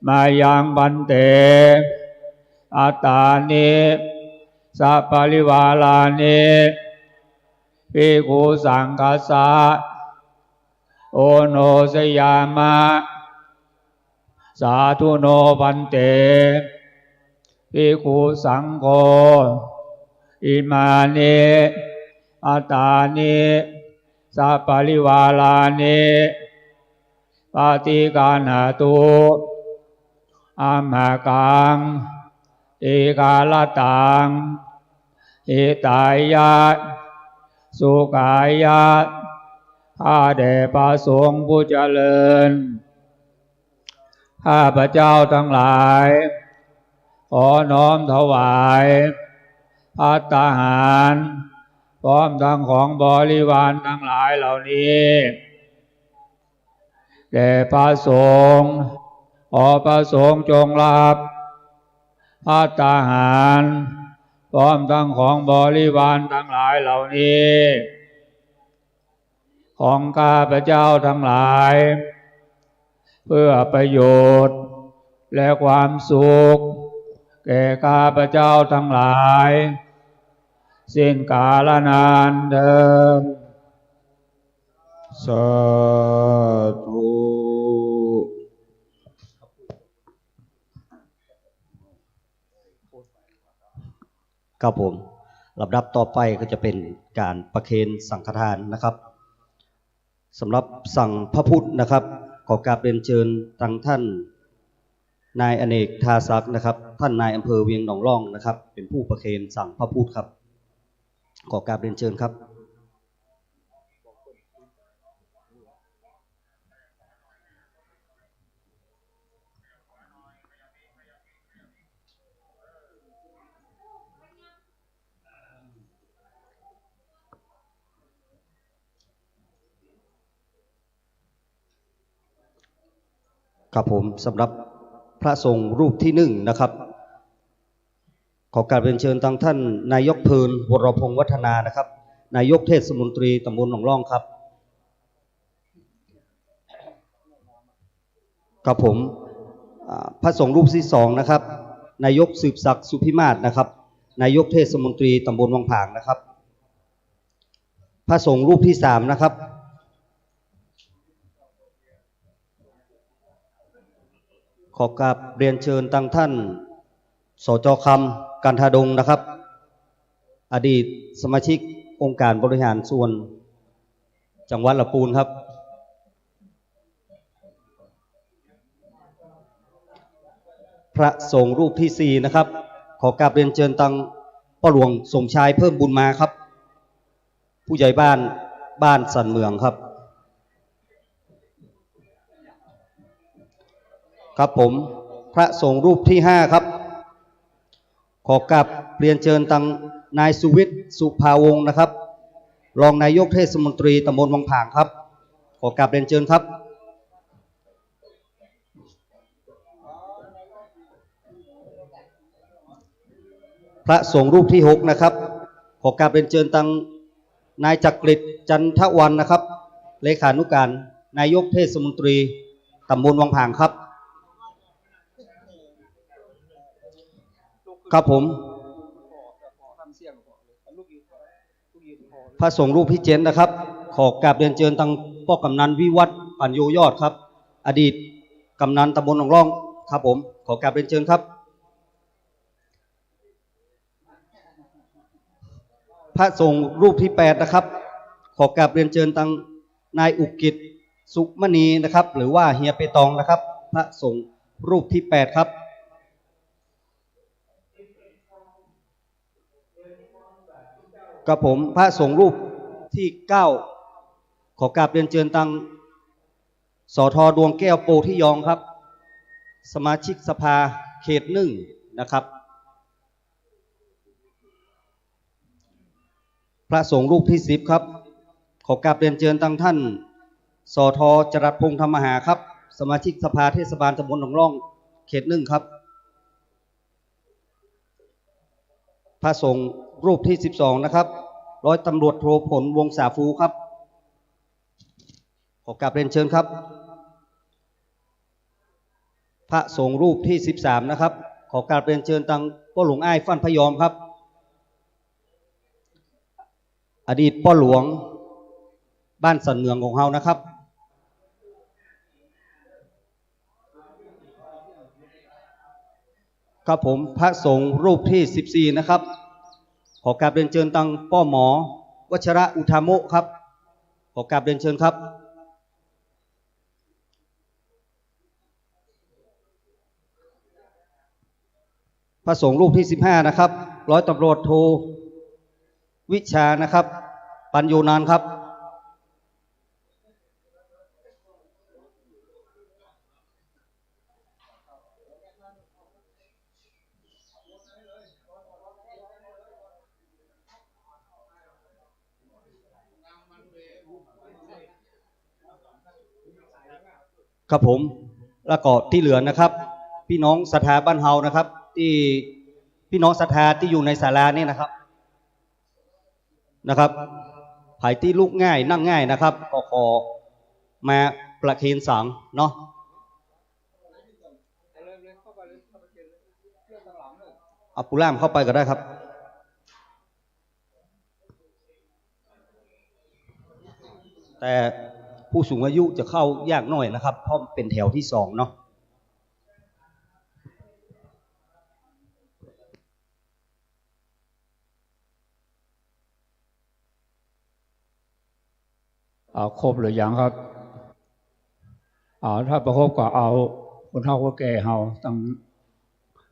mayaṃ bhante attāni saparivārāni bhikkhusaṅghassa oṇojayāma. Sādhu no bhante bhikkhusaṅgho imāni attāni saparivārāni paṭiggaṇhātu amhākaṃ. Ikarataṃ hitāya sukhāya. ข้าแต่พระสงฆ์ผู้เจริญ ข้าพเจ้าทั้งหลาย ขอน้อมถวาย ภัตตาหาร พร้อมทั้งของบริวารทั้งหลายเหล่านี้ แด่พระสงฆ์ ขอพระสงฆ์จงรับ ภัตตาหาร พร้อมทั้งของบริวารทั้งหลายเหล่านี้ ของข้าพเจ้าทั้งหลาย เพื่อประโยชน์ และความสุข แก่ข้าพเจ้าทั้งหลาย สิ้นกาลนานเทอญ สาธุ ครับผม ลำดับต่อไปก็จะเป็นการประเคนสังฆทานนะครับ สำหรับสังฆพุทธนะครับ ขอกราบเรียนเชิญทางท่านนายอเนก ทาศักดิ์นะครับ ท่านนายอำเภอเวียงหนองล่องนะครับ เป็นผู้ประเคนสังฆพุทธครับ ขอกราบเรียนเชิญครับ ครับผม สำหรับพระสงฆ์รูปที่หนึ่งนะครับ ขอกราบเรียนเชิญทางท่านนายกเพลิน วรพงษ์วัฒนานะครับ นายกเทศมนตรีตำบลหนองล่องครับ ครับผม อ่า พระสงฆ์รูปที่สองนะครับ นายกสืบศักดิ์ สุพิมาศนะครับ นายกเทศมนตรีตำบลวังผางนะครับ พระสงฆ์รูปที่สามนะครับ ขอกราบเรียนเชิญทางท่าน สจ คำ กันทาดงนะครับ อดีตสมาชิกองค์การบริหารส่วนจังหวัดลำพูนครับ พระสงฆ์รูปที่สี่นะครับ ขอกราบเรียนเชิญทางป้อหลวงสมชาย เพิ่มบุญมาครับ ผู้ใหญ่บ้านบ้านสันเหมืองครับ ครับผม พระสงฆ์รูปที่ห้าครับ ขอกราบเรียนเชิญทางนายสุวิทย์ สุภาวงศ์นะครับ รองนายกเทศมนตรีตำบลวังผางครับ ขอกราบเรียนเชิญครับ พระสงฆ์รูปที่หกนะครับ ขอกราบเรียนเชิญทางนายจักริด จันทวันนะครับ เลขานุการนายกเทศมนตรีตำบลวังผางครับ ครับผม พระสงฆ์รูปที่เจ็ดนะครับ ขอกราบเรียนเชิญทางป้อกำนันวิวัฒน์ ปัญโยยอดครับ อดีตกำนันตำบลหนองล่องครับผม ขอกราบเรียนเชิญครับ พระสงฆ์รูปที่แปดนะครับ ขอกราบเรียนเชิญทางนายอุกิจ สุมณีนะครับ หรือว่าเฮียเปตองนะครับ พระสงฆ์รูปที่แปดครับ ครับผม พระสงฆ์รูปที่เก้า ขอกราบเรียนเชิญทาง สท ดวงแก้ว โพธิยองครับ สมาชิกสภาเขตหนึ่งนะครับ พระสงฆ์รูปที่สิบครับ ขอกราบเรียนเชิญทางท่าน สท จรัสพงษ์ ธรรมหาครับ สมาชิกสภาเทศบาลตำบลหนองล่อง เขตหนึ่งครับ พระสงฆ์รูปที่สิบสองนะครับ ร้อยตำรวจโท ผล วงศาฟูครับ ขอกราบเรียนเชิญครับ พระสงฆ์รูปที่สิบสามนะครับ ขอกราบเรียนเชิญทางป้อหลวงอ้าย ฟั่นพยอมครับ อดีตป้อหลวงบ้านสันเหมืองของเรานะครับ ครับผม พระสงฆ์รูปที่สิบสี่นะครับ ขอกราบเรียนเชิญทางป้อหมอ วัชระอุทาโมะครับ ขอกราบเรียนเชิญครับ พระสงฆ์รูปที่สิบห้านะครับ ร้อยตำรวจโทวิชานะครับ ปัญโยนันท์ครับ ครับผม แล้วก็ที่เหลือนะครับ พี่น้องศรัทธาบ้านเฮานะครับ ที่พี่น้องศรัทธาที่อยู่ในศาลานี่นะครับ นะครับ ใผที่ลุกง่ายนั่งง่ายนะครับ ก็ขอมาประเคนสังเนาะ เอาปูล่ามเข้าไปก็ได้ครับ แต่ผู้สูงอายุจะเข้ายากหน่อยนะครับ เพราะเป็นแถวที่สองเนาะ เอาครบหรือยังครับ เอาถ้าบ่ครบก็เอาคนเฒ่าคนแก่เฮาตัง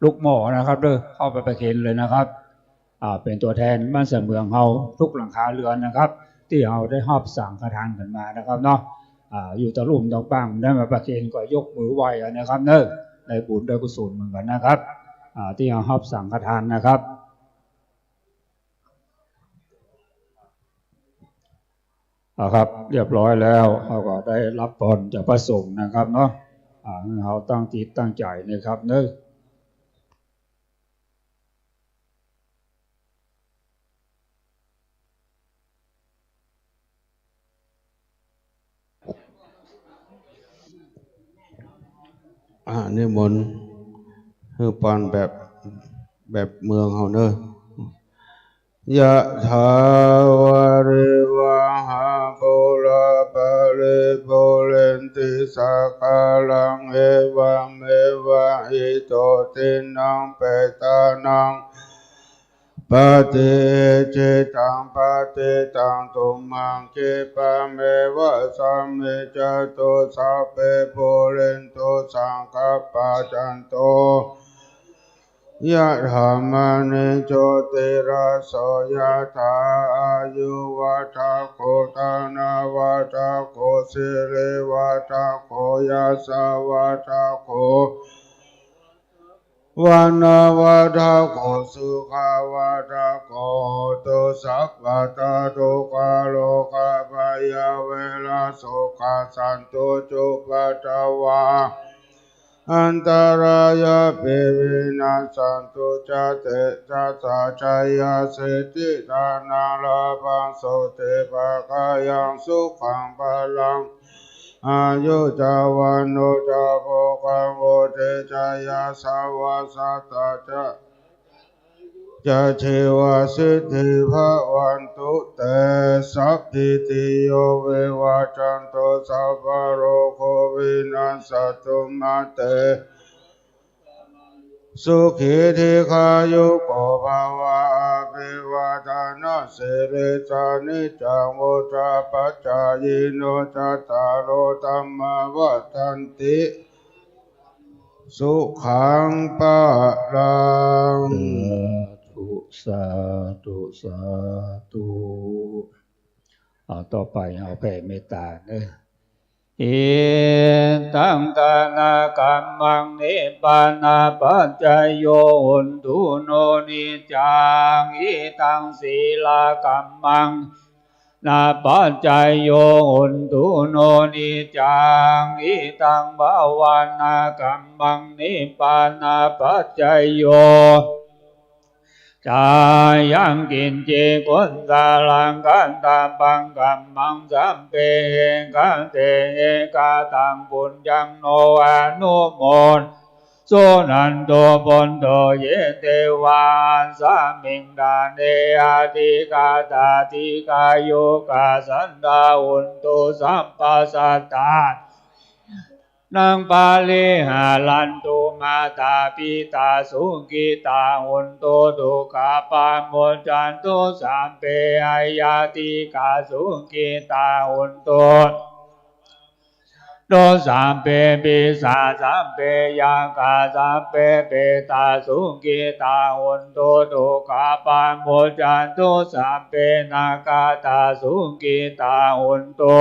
ลูกหม้อนะครับเด้อ เข้าไปประเคนเลยนะครับ อ่า เป็นตัวแทนบ้านสวนเมืองเฮาทุกหลังคาเรือนนะครับ ที่เฮาได้รับสังฆทานกันมานะครับเนาะ อ่า อยู่ตะลุ่มตะปังได้มาประเคนก็ยกมือไหว้กันนะครับเนาะ ได้บุญได้กุศลเหมือนกันนะครับ อ่า ที่เฮารับสังฆทานนะครับ เอาครับ เรียบร้อยแล้ว เฮาก็ได้รับพรจากพระสงฆ์นะครับเนาะ อ่า ให้เฮาตั้งจิตตั้งใจนะครับเนาะ อ่า นิมนต์ คือปอนแบบ แบบเมืองเฮาเนาะ Yathā vārivahā pūrā paripūrenti sāgaraṃ, evameva ito dinnaṃ petānaṃ upakappati. Icchitaṃ patthitaṃ tumhaṃ khippameva samijjhatu, sabbe pūrentu saṅkappā, cando yathā maṇi jotiraso yathā. Āyuvaḍḍhako dhanavaḍḍhako sirivaḍḍhako yasavaḍḍhako vaṇṇavaḍḍhako sukhavaḍḍhako hotu sabbadā. Dukkharogabhayā verā sokā sattu cupaddavā, antarāyāpi vinassantu ca tejasā. Jayasiddhi dhanaṃ lābhaṃ sotthi bhāgyaṃ sukhaṃ balaṃ, āyu ca vaṇṇo ca bhogaṃ vuḍḍhī ca yasavā, satavassā ca āyū ca jīvasiddhī bhavantu te. Sabbītiyo vivajjantu, sabbarogo vinassatu, mā te bhavatvantarāyo, sukhī dīghāyuko bhava. Abhivādanasīlissa niccaṃ vuḍḍhāpacāyino, cattāro dhammā vaḍḍhanti, sukhaṃ balaṃ. Sādhu, sādhu, sādhu. เอา ต่อไปเอาแผ่เมตตาเนอะ Idaṃ dānakammaṃ nibbānapaccayo hotu no niccaṃ. Idaṃ sīlakammaṃ dānapaccayo hotu no niccaṃ. Idaṃ bhāvanākammaṃ nibbānapaccayo. Ca yaṃ kiñci kusalaṃ kattabbaṃ kammaṃ sabbe ekāte ekataṃ puññaṃ no anumo sunantu bhonto ye devā asmiṃ ṭhāne adhigatā dīghāyukā sadā hontu sabbasadā. Naṃ pariharantu mātāpitā sukhitā hontu dukkhā pamuccantu sabbe aññātikā sukhitā hontu tu sabbe pisācā sabbe yakkhā sabbe petā sukhitā hontu dukkhā pamuccantu sabbe nakkhattā sukhitā hontu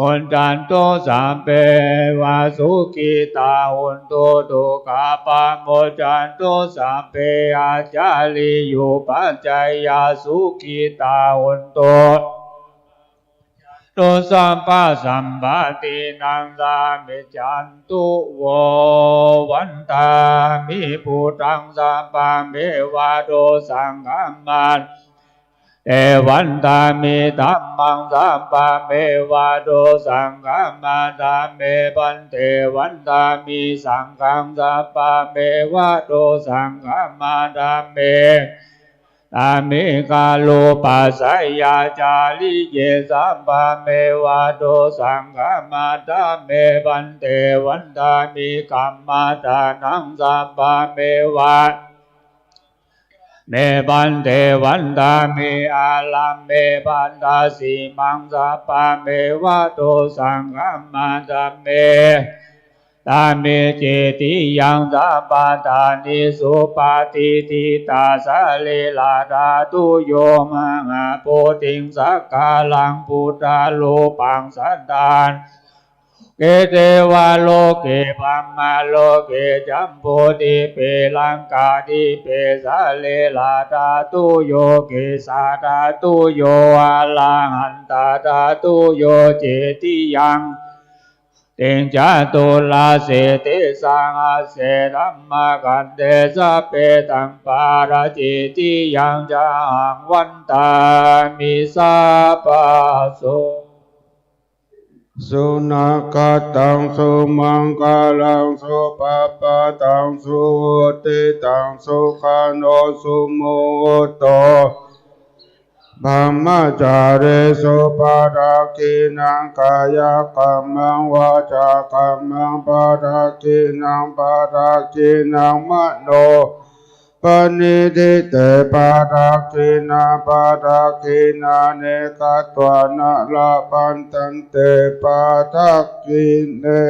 muccantu sabbe devā sukhitā hontu dukkhā pamuccantu sabbe ācariyupajjhāyā sukhitā hontu tu sabbasampattinānaṃ samijjhantu vo. Vandāmi buddhaṃ sabbameva dosaṃ khamatha te vandāmi dhammaṃ sabbameva dosaṃ khamatha me bhante vandāmi saṅghaṃ sabbameva dosaṃ khamatha me vandāmi garūpajjhāyācariye sabbameva dosaṃ khamatha me bhante vandāmi kammaṭṭhānaṃ sabbameva me bhante vandāmi ārāme bhaddajīmaṃ sabbameva dosaṃ khamatha me vandāmi cetiyaṃ sabbaṭṭhānesu patiṭṭhitā sarīradhātuyo mahābodhiṃ sakkāraṃ buddharūpaṃ saddhammaṃ loke devaloke brahmaloke jambudīpe laṅkādīpe sarīradhātuyo kesādhātuyo arahantadhātuyo cetiyaṃ tiṃ caturāsītisahassaṃ dhammakkhandhe sabbetaṃ pāracetiyaṃ ca ahaṃ vandāmi sabbaso. Sunakkhattaṃ sumaṅgalaṃ supabhātaṃ suhuṭṭhitaṃ sukhaṇo sumuhutto brahmacārisu padakkhiṇaṃ kāyakammaṃ vācākammaṃ padakkhiṇaṃ padakkhiṇaṃ mano paṇidhī te padakkhiṇā padakkhiṇāni katvāna labhantatthe padakkhiṇe.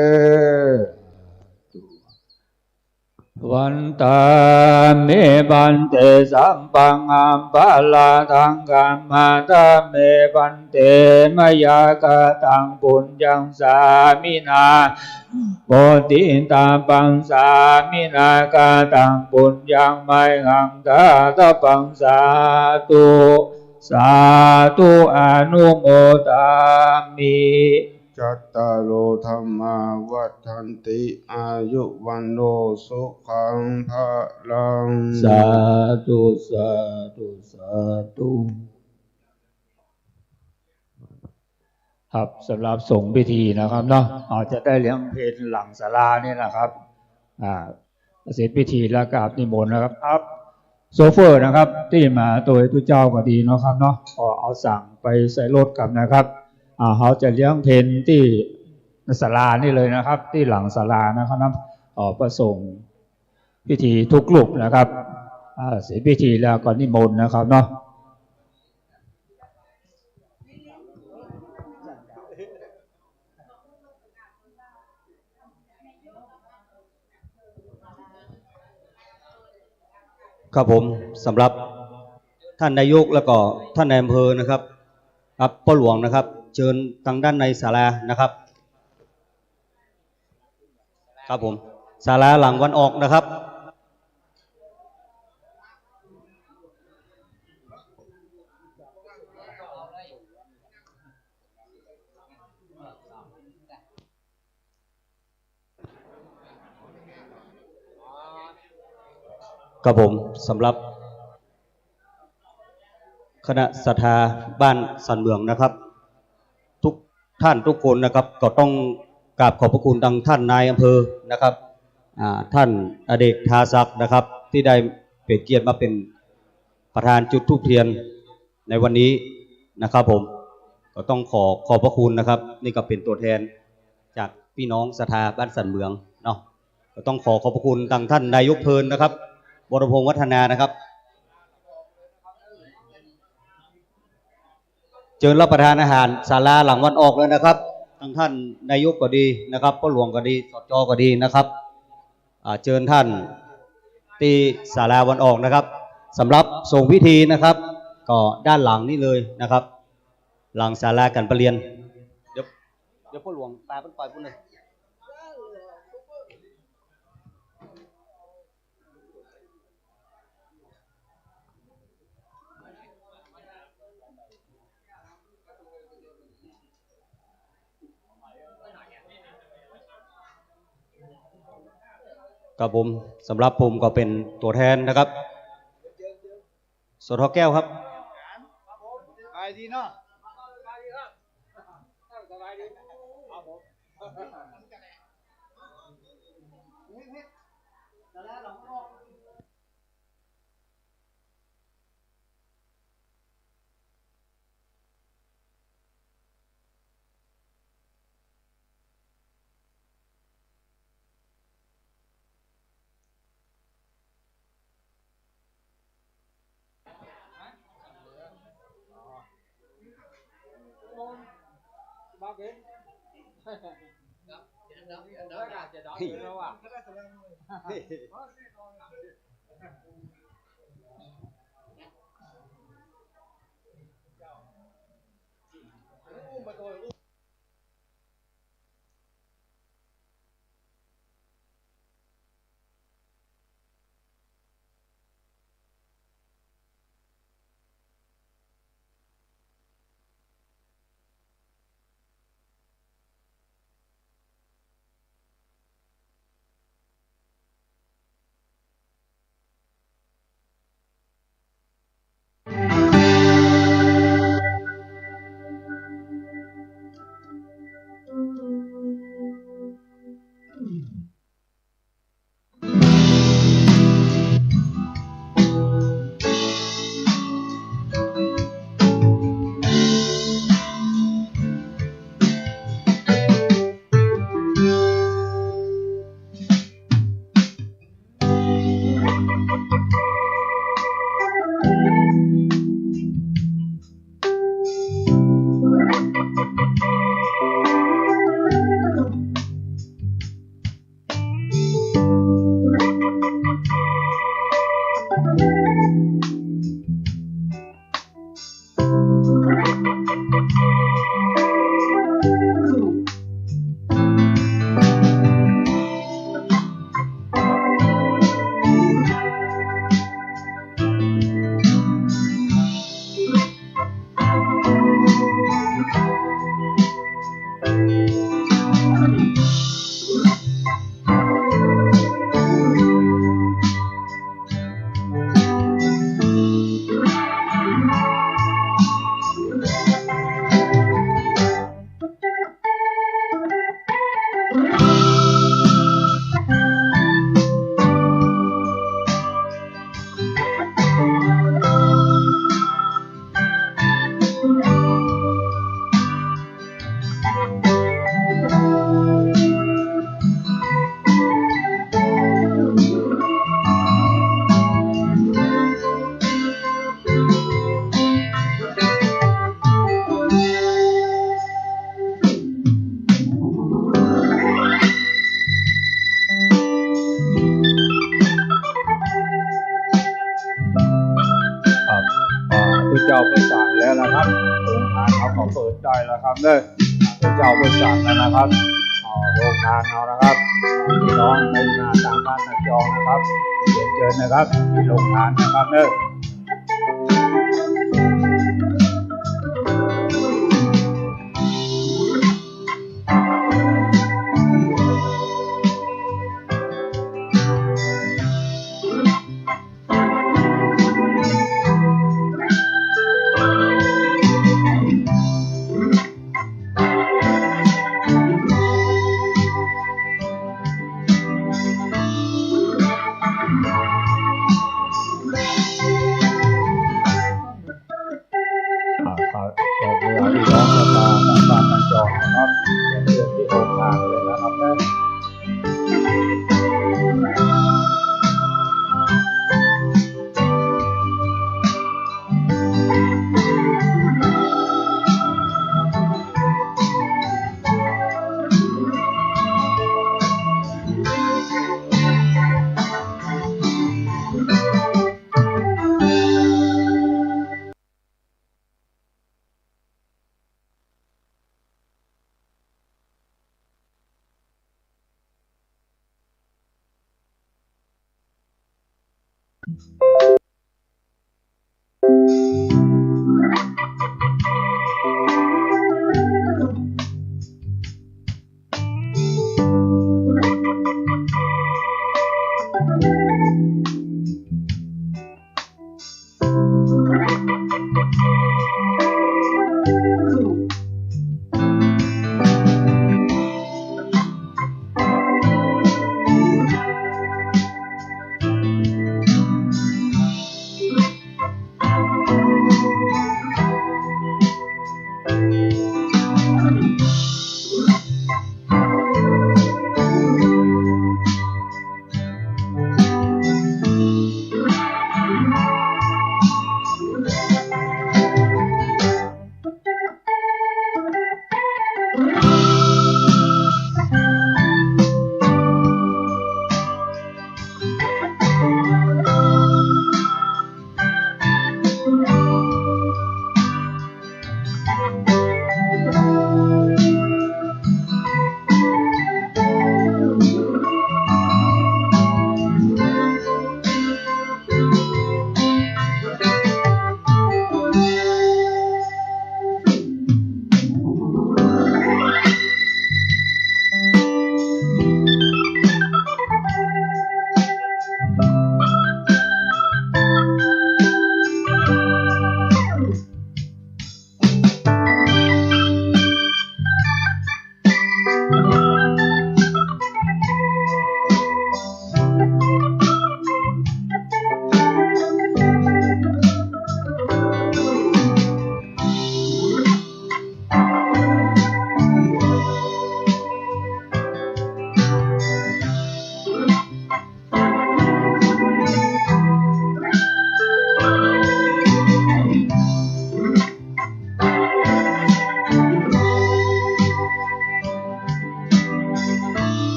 Vandāmi bhante sabbaṃ aparādhaṃ khamatha me bhante mayā kataṃ puññaṃ sāminā anumoditabbaṃ sāminā kataṃ puññaṃ mayhaṃ dātabbaṃ sādhu sādhu anumodāmi. Cattāro dhammā vaḍḍhanti āyu vaṇṇo sukhaṃ balaṃ. Sādhu sādhu sādhu. ครับ สำหรับสงฆ์พิธีนะครับเนาะ อาจจะได้เลี้ยงเพลหลังศาลานี่นะครับ อ่า เสร็จพิธีแล้วกราบนิมนต์นะครับ ครับ โชเฟอร์นะครับ ที่มาโดยตุ๊เจ้าก็ดีเนาะครับเนาะ ก็เอาสั่งไปใส่รถกลับนะครับ อ่า เขาจะเลี้ยงเพลที่ศาลานี่เลยนะครับ ที่หลังศาลานะครับเนาะ ขอประสงค์พิธีทุกรูปนะครับ อ่า เสร็จพิธีแล้วก็นิมนต์นะครับเนาะ ครับผม สำหรับท่านนายกแล้วก็ท่านนายอำเภอนะครับ ครับ พ่อหลวงนะครับ เชิญทางด้านในศาลานะครับ ครับผม ศาลาหลังวันออกนะครับ ครับผม สำหรับคณะศรัทธาบ้านสันเหมืองนะครับ ทุกท่านทุกคนนะครับ ก็ต้องกราบขอบพระคุณทางท่านนายอำเภอนะครับ อ่า ท่านอเนก ทาศักดิ์นะครับ ที่ได้เป็นเกียรติมาเป็นประธานจุดธูปเทียนในวันนี้นะครับผม ก็ต้องขอขอบพระคุณนะครับ นี่ก็เป็นตัวแทนจากพี่น้องศรัทธาบ้านสันเหมืองเนาะ ก็ต้องขอขอบพระคุณทางท่านนายกเพลินนะครับ วรพงษ์วัฒนานะครับ เชิญรับประทานอาหารศาลาหลังวันออกเลยนะครับ ทางท่านนายกก็ดีนะครับ พ่อหลวงก็ดี สจ ก็ดีนะครับ อ่า เชิญท่านที่ศาลาวันออกนะครับ สำหรับส่งพิธีนะครับ ก็ด้านหลังนี้เลยนะครับ หลังศาลาการประเรียน เดี๋ยว เดี๋ยวพ่อหลวงตาเพิ่นไปพุ่นเลย ครับผม สำหรับผมก็เป็นตัวแทนนะครับ สท แก้วครับ สบายดีเนาะ สบายดีครับ สบายดีครับผม ครับ อ่า พระเจ้าเปิดสารแล้วนะครับ โรงทานเขาก็เปิดได้แล้วครับเด้อ พระเจ้าเปิดสารแล้วนะครับ เอาโรงทานเอานะครับ พี่น้องในหน้าต่างบ้านต่างจองนะครับ เรียนเชิญนะครับ มีโรงทานนะครับเด้อ ครับ